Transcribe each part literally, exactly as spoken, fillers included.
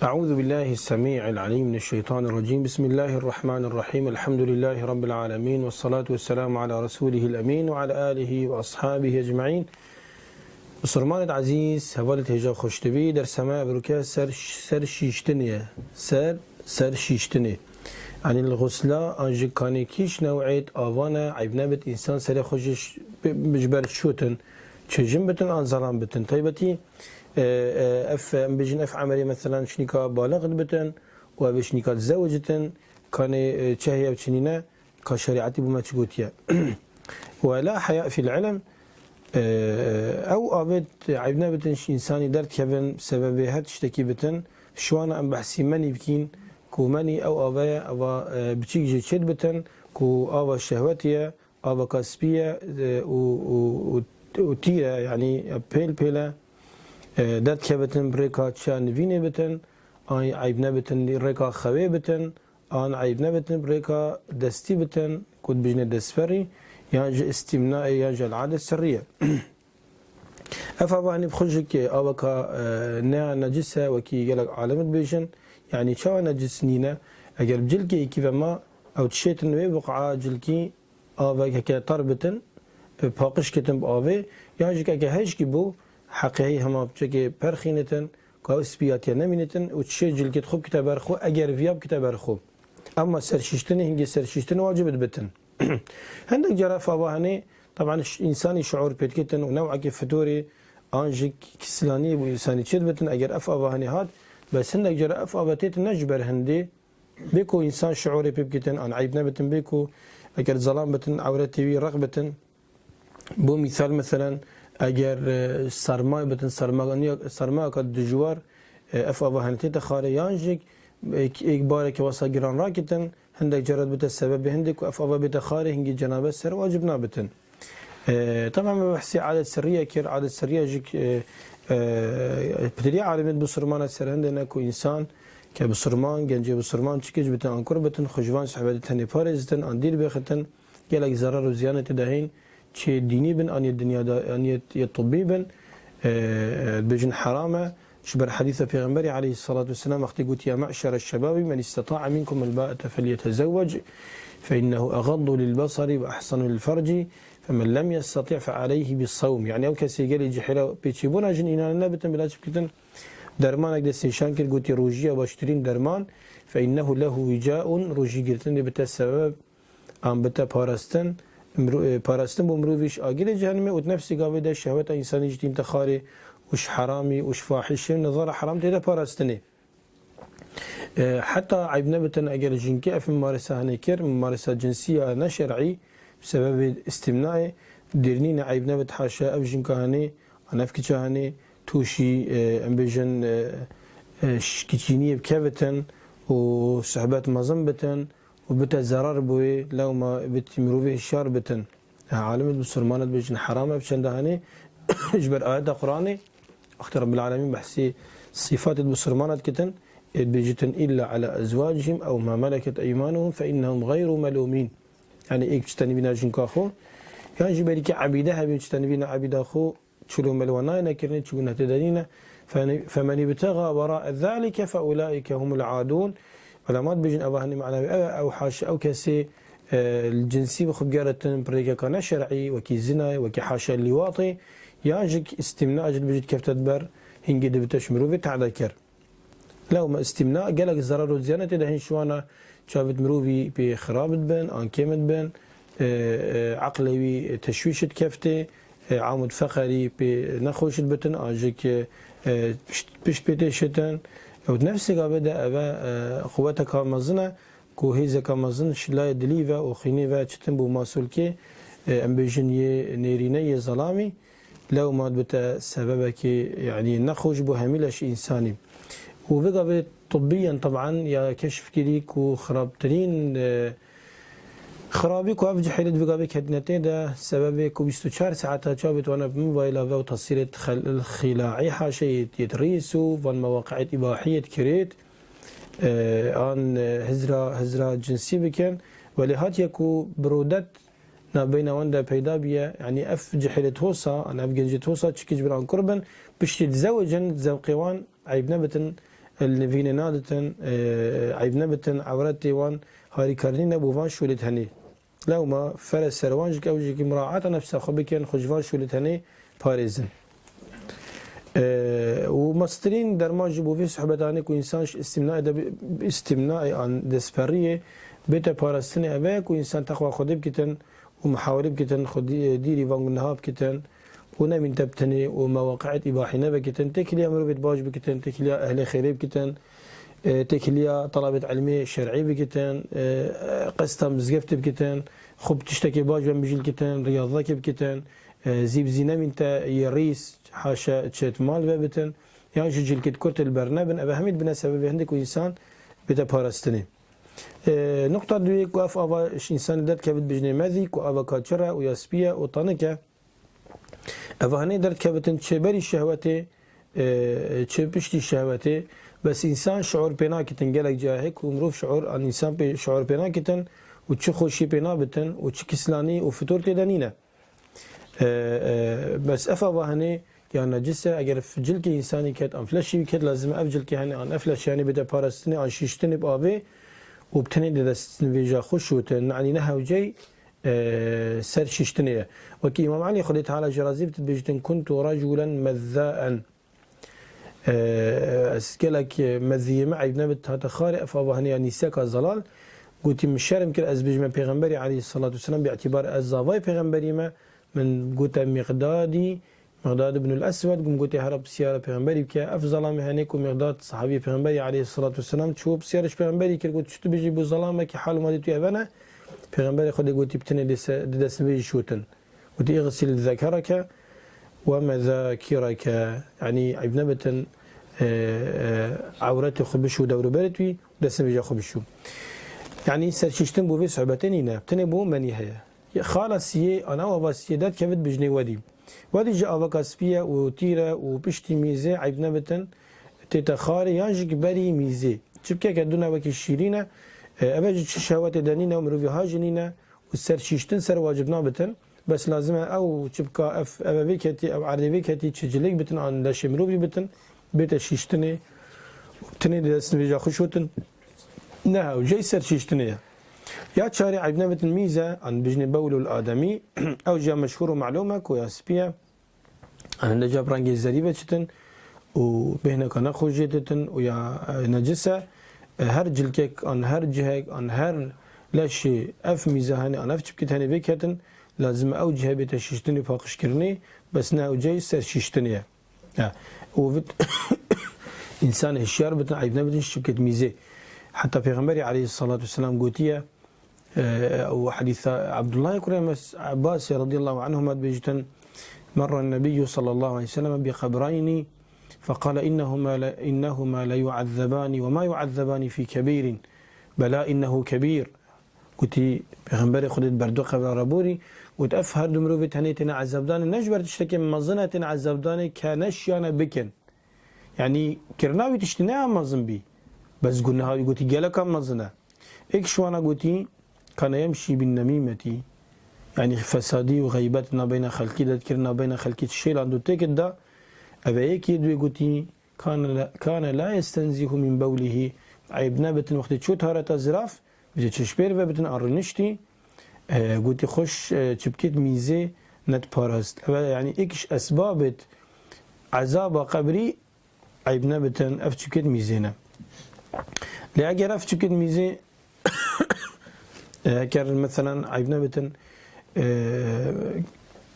أعوذ بالله السميع العليم من الشيطان الرجيم. بسم الله الرحمن الرحيم. الحمد لله رب العالمين، والصلاة والسلام على رسوله الأمين وعلى آله وأصحابه أجمعين. Musulmanê ezîz, hevalê hêja xweş dibî, dersa me evroke ser, ser şîştinê ye. Ser, ser şîştinê. Yanî li xusla an ji kanê kîş new'êt avan e, eyb nebit, însan serê xwe ji, ji ber şotin, çêjin bitin, an zelam bitin. Taybetî, e, e, ev, em bêjin, ev emelê, meselan, şinîka balix dibitin û ev şinîka dizewicitin, kanê, e, çehê ev çinîne, ka şerîetî bo me çi gotiye. Ve la heya fîl ilm, e, ew avêt eyb nebitin, ji însanî derdkevin, sebebê her tiştekî bitin, şiwana em behsî menî bikîn, ku menî ew ave ye, eva, e, biçîk jî çêt bitin, ku ava şehwetî ye, avaka spî ye, e, û, û, û, û tîr e, yanî pêl pêl e, e, derdkevitin bi rêka çiya nivînê bitin, an eyb nebitin rêka xewê bitin, an eyb nebitin bi rêka destî bitin, ku dibijne destferî, yan ji îstîmnayê, yan ji el-adet sirrî ye. Ev ava henî bi xwe jî ki avaka, e, ne necis e, wekî gelek alim dibêjin. Yanî çawa necis nîne? Eger bi cilkê yekî ve ma, ew dişêtin wê buq'a cilkî, avek heke tar bitin, e, paqij ketin bi avê, yan jî heke hişkî bû, heqê heyî hema biçekê perxînitin, ku ew spiyatiye nemînitin û çê cilkê xwe bikite ber xwe, eger viya bikite ber xwe. Ema serşîştinê, hingê serşîştinê wacib dibitin. Hindek cara ev ava henê, teban, ş-, însanî şuur pê dikitin û new'ekê fitorê an jî kisilaniyê bo însanî çêdibitin, eger ev ava henê hat, bes hindek cara ev ava têtin ne ji ber hindê, bê ku însan şuurê pê bikitin, an eyb nebitin, bê ku eger zelam bitin, ewretê wî req bitin. Bo mîsal, meselen, eger, e, sermayê bitin, sermaniya-, sermayeka dijwar, e, ev ava henê tête xarê, yan jî êk, êk bareke wesa giran rakitin, hindek carat bite sebebê hindê ku ev ava bête xarê, hingî cenabet ser wacib nabitin. E, tamam, me behsê adet sirriye kir, adet sirriye jî, e, e, pitirî alimên bisurmana ser hindê ne ku însan ke bisurman, gencê bisurman çikic bitin an kur bitin, xwe ji van sohbetê tenê parêzitin, an dîr bêxitin, gelek zerar û ziyanê tê de hên, çê dînî bin, an yê dinya de, an yê, yê tibbî bin, e, e, dibêjin heram e. Ji ber hedîsa Pêxemberê aleyhissalatu vesselam wextê gotiye, "Me'şere şebabi, men isteta'a minkum el-ba'ete felyetezewwec, fe innehu egaddu lil basari ve ahsanu lil ferci, fe men lem yesteti' fe aleyhi bis sawm." Yanî ew kesê gelê cihêla pêçêbûna jin înane nebitin, bila çi bikitin? Dermanek destnîşan kir, gotiye, "Rojiya baştirîn derman, fe innehu lehu wica'un, rojî girtin dê bite sebeb an bite parastin, miro-, e, parastin bo mirovî ji agirê cehenimê û di nefsê gavê de şehweta însanî jî tînte xarê û ji heramî û ji fahîşê û nezara heram tê de parastinê." E, heta eyb nebitin eger jinkê ev mimaresa hene kir, mimaresa cinsî ya neşer'î, bi sebebê îstîmnayê, dêr nîne eyb nebit haşa ev jinka hene, an ev kiça hene, tûşî, e, em bêjin, e, e, ş-, kiçîniyê bikevitin û sohbet mezin bitin, û bite zerar bo wê, lewma bit mirovê hişyar bitin. Alimê bisurmana dibêjin heram e, bi çenda henê ji ber ayeta Qur'anê, wextê Rabbil Alemîn behsê sîfatê bisurmana dikitin, ê dibêjitin, "Îlla ala ezwacihim ew ma meleket eymanuhum fe innehum gayru melûmîn." Yanî êk çitenî bîna jinka xwe, yan jî belkî ebîde hebîn çitenî bîna ebîda xwe, çilo melwa nayê nekirinê, çi guneh tê de nîne. Fe-, femen ibtega werae zalike fe ulaike humul adûn. Ulema dibêjin, eva hinî manawê ew e, ew haşa, ew kesê, e, li cinsî bi xwe bigeritin bi rêkeka neşer'î, wekî zinayê, wekî haşa lîwatê, yan jî îstîmna jî dibêjit kefte di ber, hingê dibite ji mirovê tehde kir. Lewma îstîmna gelek zerar û ziyanê tê de hên, şiwana çavêt mirovî pê xirab dibin, an kêm dibin, e, e, eqlê wî teşwîş dikeftê, e, amûd feqerî pê nexweş dibitin, an jî ki, e, pişt, pişt pê tê şitin. Ew di nefsê gavê de eve, e, quweteka mezin e, ku hêzeka mezin ji layê dilî ve û xînê ve çitin bû masulkê, e, em bêjin yê nêrîne, yê zelamî, lewma dibite sebebekê, yanî nexweş bo hemî leş însanî. Û vê gavê tibbiyen teban ya keşf kirî ku xirabtirîn, e, xirabî ku ev cihêlê di vê gavê ketine tê de, sebebê ku bîst û çar saeta çavê wana bi mobayla ve û tesîrêt xel-, xîlaî haşeyê yêt rîs û van mewaqi'êt îbahiyêt kirêt, e, an, e, hizra, hizra cinsî bikin. Welê hatiye ku birodet navbeyna wan de peyda biye, yanî ev cihêlê tosa, an ev gencê tosa çikic bir an kur bin, piştî dizewicin, zewqê wan eyb nebitin, li nivînê naditin, e, eyb nebitin, ewretê wan harîkar nîne bo van şûlê tenê. Lewma fere ser wan jî ke ew jî muraata nefsa xwe bikin, xwe ji van şûlê tenê parêzin. E, û mestirîn derman ji bo vê sohbetanê ku însan ji îstîmnaê de bi, îstîmnaê an destperiyê bête parastinê ev e ku însan texwa Xwedê bikitin û muhawelê bikitin, xwe dî-, dîrî van guneha bikitin û nemînte bi tenê û mewaqiet îbahî nevekitin, têkiliya mirovêt baş bikitin, têkiliya ehlê xêrê bikitin, e, têkiliya telabêt ilmê şer'î bikitin, e, qesta mizgeftê bikitin, xwe bi tiştekê baş ve mijîl kitin, riyazekê bikitin, e, zî bi zî nemînte yê rîs, haşa çêt mal ve bitin, yan jî cilkêt kurt li ber nebin, ev hemî dibine sebebê hindê ku însan bête parastinê. E, nuqta duyê ku ev ava ji însanê derdikevit bijnê mezî, ku ava ka çir e û ya spî ye û tanik e. Eva hinê derdikevitin çê berî şehwetê, e, çê piştî şehwetê. Bes însan şiûr pê nakitin, gelek cahe ku mirov şiûr, an însan pê şiûr pê nakitin û çi xweşî pê nabitin û çi kislanî û fitor tê de nîne. E, e, bes ev ava hinê ya necis e, eger f-, cilkê însanî ket, an fleşî wî ket, lazim e ev cilkê hinê an ev fleşê hinê bête parastinê, an şîştinê bi avê û bi tenê di destnivêja xwe şûtin. Nanî ne hewcey, e, ser şîştinê ye. Wekî Îmam Elî Xwedê Teala jê razî bit dibêjtin, "Kuntu reculen mezzaen." E, ez gelek, e, meziyê me eyb nebit hate xarê, ev ava hinê ya nîseka zelal. Gotî, "Min şerm kir, ez bêjime Pêxemberî aleyhisselatu vesselam, bi îtîbar ez zavayê Pêxemberî me, min gote Miqdadî, Miqdad ibnul Eswed, gum gotê hera pisyara Pêxemberî bike." Ev zelamê henê ku Miqdad sahabî Pêxemberî aleyhisselatu vesselam çû pisyara ji Pêxemberî kir, got, "Çi tu bijî bo zelamekî hal û malê tu eve ne?" Pêxemberê Xwedê gotî, "Bi tenê dê se-, di destnivêjî şûtin." Gotî, "Îxsil zekereke we mezakireke." Yanî eyb nebitin, e, e, ewretê xwe bişû dewrûberê wî, destnivêja xwe bişû. Yanî serşîştin bo vê sohbetê nîne. Tenê bo menî heye. Xala siyê, ana ava siyê derdikevit bijnê wedî. Wedî ji avaka spî ye û tîr e û piştî mîzê eyb nebitin, tête xarê yan jî ki berî mîzê. Çi bike ke dûna wekî şîrîn e, e, eve jî çi şehwetê de nîne û mirovî ha jî nîne û ser şîştin ser wacib nabitin. Bes lazim e ew çi bika ev, eve vê ketî, ev erdê vê ketî çi cilêk bitin an leşê mirovî bitin, bête şîştinê, tenê di destnivêja xwe şûtin. Ne hewcey ser şîştinê ye. Ya çarê eyb nebitin mîze, an bijnê bewlul ademî, ew jî ya meşhûr û melûm e ku ya spî ye. An hinde cab rengê zerî ve çitin û bêhneka nexweş jê ditin û ya, e, necis e. E, her cilkek, an her cihek, an her leşê ev mîze hene, an ev çipkit hene vê ketin, lazim e ew cihe bête şîştinê, paqijkirinê, bes ne ew cihê ser şîştinê ye. Ya, û vit însan hişyar bitin, eyb nebitin, şikit mîzê. Heta Pêxemberî aleyhissalatu vesselam gotiye, e, û hedîsa Abdullahê kurê Mes-, Abbasê radiyallahu anhuma dibêjitin, "Merra nebiyyu sallallahu aleyhi ve sellem bi qabrayni, feqale innehuma le, innehuma le yuazzebani ve ma yuazzebani fi kebirin. Bela innehu kebir." Gotî, Pêxemberê Xwedê di ber du qebra re borî, got, "Ev her du mirovê tenê têne ezabdanê, ne ji ber tiştekê mezin e têne ezabdanê ke neşiyane bikin." Yanî, kirina wî tiştî ne ya mezin bî. Bes guneha wî gotî geleka mezin e. Êk ji wana gotî, "Kane yemşî bin nemîmetî." Yanî, fesadî û xeybet nabeyna xelkî de dikir, nabeyna xelkî şêlan du têkit da. Ev e yekê duê gotî, Kane la, kane la yestenzîhu min bewlihî. Eyb nebitin wextê çû tareta ziraf, bije çişpêr ve bitin an riniştî. E, gotî xweş, e, çipkêt mîzê net parast. Ev e, yanî êk ji esbabêt ezaba qebrî eyb nebitin, ev çipkêt mîzê ne. Lê eger ev çipkêt mîzê E, eger, meselen, eyb nebitin, e,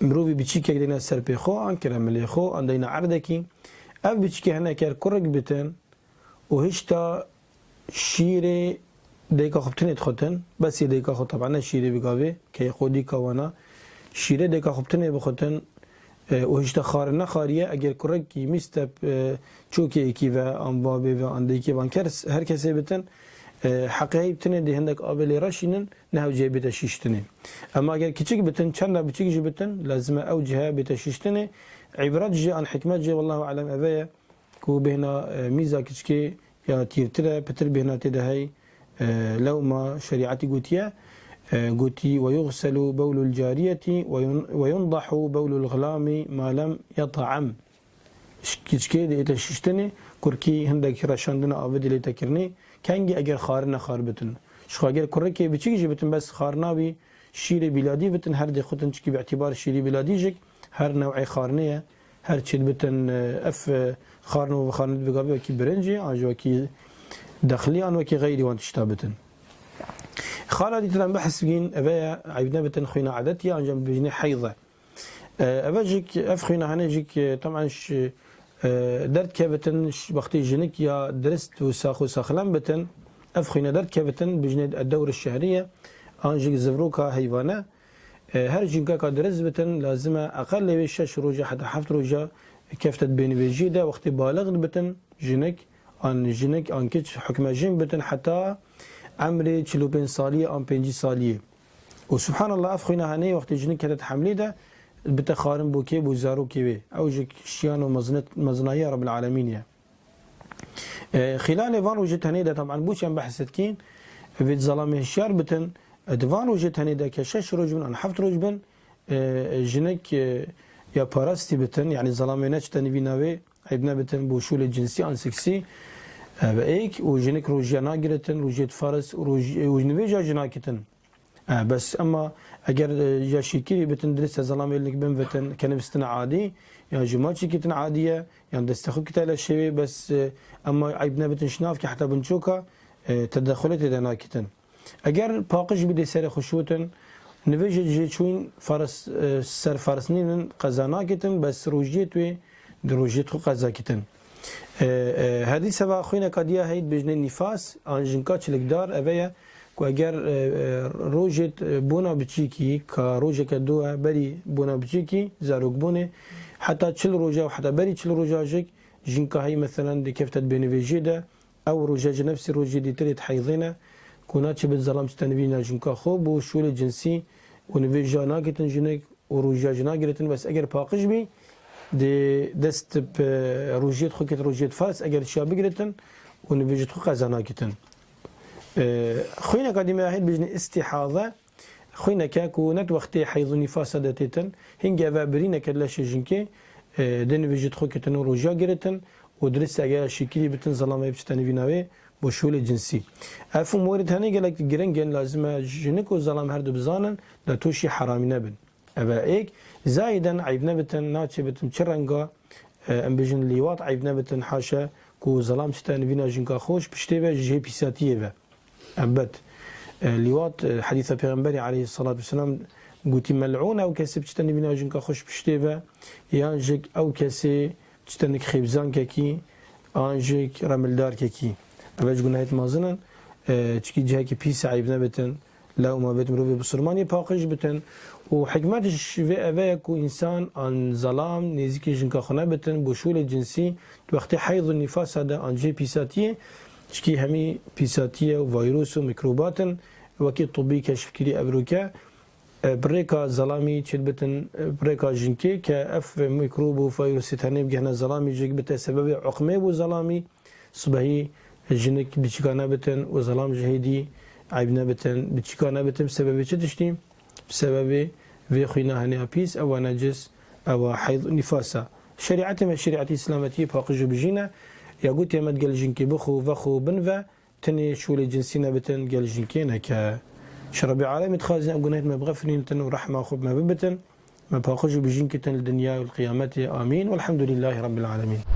mirovî biçîkek dêne ser pê xwe, an kiremilê xwe, an deyne erdekî, ev biçîkê hene eger kurik bitin û hişta şîrê dayika xwe bi tinê dixutin, besê dayika xwe, teba ne şîrê bi gavê, keyê xwe dîka wana, şîrê dayika xwe bi tinê bixutin, e, û hişta xarin nexariye, eger kurekî mîstep, e, çokê yekî ve, an babê ve, an dayikê ve, an kes-, her kesê bitin, e, heqê hey bi tinê dê hindek avê lê reşînin, ne hewceyê bête şîştinê. Ema eger kiçik bitin, çenda biçik jî bitin, lazim e ew cihe bête şîştinê. Îbret jî, an hikmet jî, wallahu alem, eve ye ku bêhna, e, mîza kiçikê ya tîrtir e, pitir bêhna tê de hey, e, lewma şerîetî gotiye, e, gotî, "Ve yuxselu bewlul cariyetî ve yun-, ve yundahu bewlul xilami ma lem yet'am." çiçkê dê ête şiştinê, kurkî hindekî reşandina avê dê lê te kirinê, kengî eger xarin nexwar bitin. Ji xwe eger kurikê biçîk jî bitin, bes xarina wî şîrê bîladî bitin, her dê xutin çikî bi îtîbar şîrî bîladî jik, her new'ê xarinê ye, her çi bitin, e, ev, e, xarin û xarin bi gavê wekî birincî, an jî wekî dexlî, an wekî xeyrî wan tişta bitin. Xala dî tiran behs bigîn, eve ye, eyb nebitin, xwîna edetî ye, ancak bijnê heyz e. E, eve jik, ev xwîna hene jik, e, taban ş-, e, derd kebitin, ş-, wextê jinik ya dirist û sax û saxlem bitin, ev xwîna derd kebitin, bijnê dewr şehrî ye, an jik zivroka heyvane. E, her jinkeka dirist bitin, lazim e eqelê wê şeş roja heta heft roja kefte di bênivêjiyê de, wextê balix bitin, jinik, an jinik, an kiç hukme jin bitin, heta emrê çil û pênc saliyê an pêncî saliyê. Û subhanallah, ev xwîna henê wextê jinik kete di hemlê de, bite xarin bo kê, bo zarokê wê. Ew jik şiyan û meznet-, mezinayî ya Rabbil Alemîn ye. E, xîlalê van rojê tenê de, taban, bo çi em behs dikîn, vê di zelamê hişyar bitin, e, di van rojê tenê de ke şeş roj bin, an heft roj bin, e, jinik, e, ya parastî bitin, yanî zelamê neçite nivîna wê, eyb nebitin, bo şûlê cinsî an seksî, e, bi êk û jinik rojiya nagiritin, rojiyê di faris û roj-, û nivêja jinakitin. E, bes ema eger, e, ya şîkirî bitin, dirist e zelamê lik bin vitin, ke nivistine adî, ya ji maçî kitin adî ye, yan destê xwe kite le şêwê, bes, e, ema eyb nebitin şinav ke heta binçoka, e, tedexulê tê de nakitin. Eger paqij bî dê serê xwe şotin, nivêjê jê çûyîn faris, e, ser farisnînin qeza nakitin, bes rojiyê tu yê di rojiyê xwe qeza kitin. E, e, hedî seva xwîneka diya heyî dibêjinê nîfas, an jinka çilikdar, eve ye ku eger, e, e, rojê, e, bona biçîkî, ka rojeke do e, berî bona biçîkî, zarokbûnê, heta çil roja û heta berî çil roja jik, jinka heyî, meselen, dê kefte di bênivêjiyê de, ew roje ji nefsî rojê dîtirê di heyzê ne, ku naçe bit zelam çite nivîna jinka xwe, bo şûlê cinsî û nivêja nakitin jinik, û rojiya jina giritin, bes eger paqij bî, dê dest bi rojiyê xwe ket, rojiyê faris, eger şiya bigiritin û nivêjê xwe qeza nakitin. E, xwîneka dî me hêt bijnê îstîhaze, xwîneke ku ne di wextê heyz û nîfasa de têtin, hingê eve birîneke leşê jinkê, e, dê nivêjê xwe kitin û rojiya giritin û dirist eger şîkirî bitin, zelamê biçite nivîna wê bo şûlê cinsî. Ev umûrê tenê gelek giring in, lazim e jinik û zelam her du bizanin, da tûşî heramî nebin. Eve êk, zayiden eyb nebitin, naçe bitin çi renga, e, em bijin lîwat eyb nebitin, haşa ku zelam çite nivîna jinka xwe ji piştê ve, ji jê pîsatiyê ve. Ebet. E, lîwat, e, hedîsa Pêxemberê aleyhissalatu vesselam gotî, "Mel'ûn ew kesê çite nivîna jinka xwe ji piştê ve, yan jik ew kesê çite nik xêbzankekî, an jik remildarkekî." Eve ji gunahêt mezin in, e, çikî cihekî pîs e, eyb nebitin. Lewma vêt mirovê bisurmanî paqij bitin. Û hikmet ji vê eve ye ku însan an zelam nêzîkî jinka xwe nebitin, bo şûlê cinsî, di wextê heyz û nîfasa de an cihê pîsatiyê, çikî hemî pîsatiye û vayros û mîkrobat in, wekî tibî keşfkirî evroke, e, bi rêka zelamî çêdibitin, e, bi rêka jinkê, ke ev mîkrob û vayrosê tenê bigihne zelamî, jik bite sebebê uqmê bo zelamî, sibehî jinik biçîka nebitin û zelam ji hêdî eyb nebitin, biçîka nebitin, bi sebebê çi tiştî? Bi sebebê vê xwîna henê ya pîs, ewa necis, ewa heyz û nîfas e. Şerîetê me şerîetê îslametiyê paqij û bijîn e. Ya gotê me digel jinkê bixwe, vexwe, binve, tenê şûlê cinsî nebitin, gel jinkê neke. Ji Rebbê Alemê dixwazin ew gunehên me bixefirînitin û rehma xwe bi me bibitin. Me paqij û bijîn kitin li dinya û li qiyametê. Amîn. Welhamdulîllahî Rebbil Alemîn.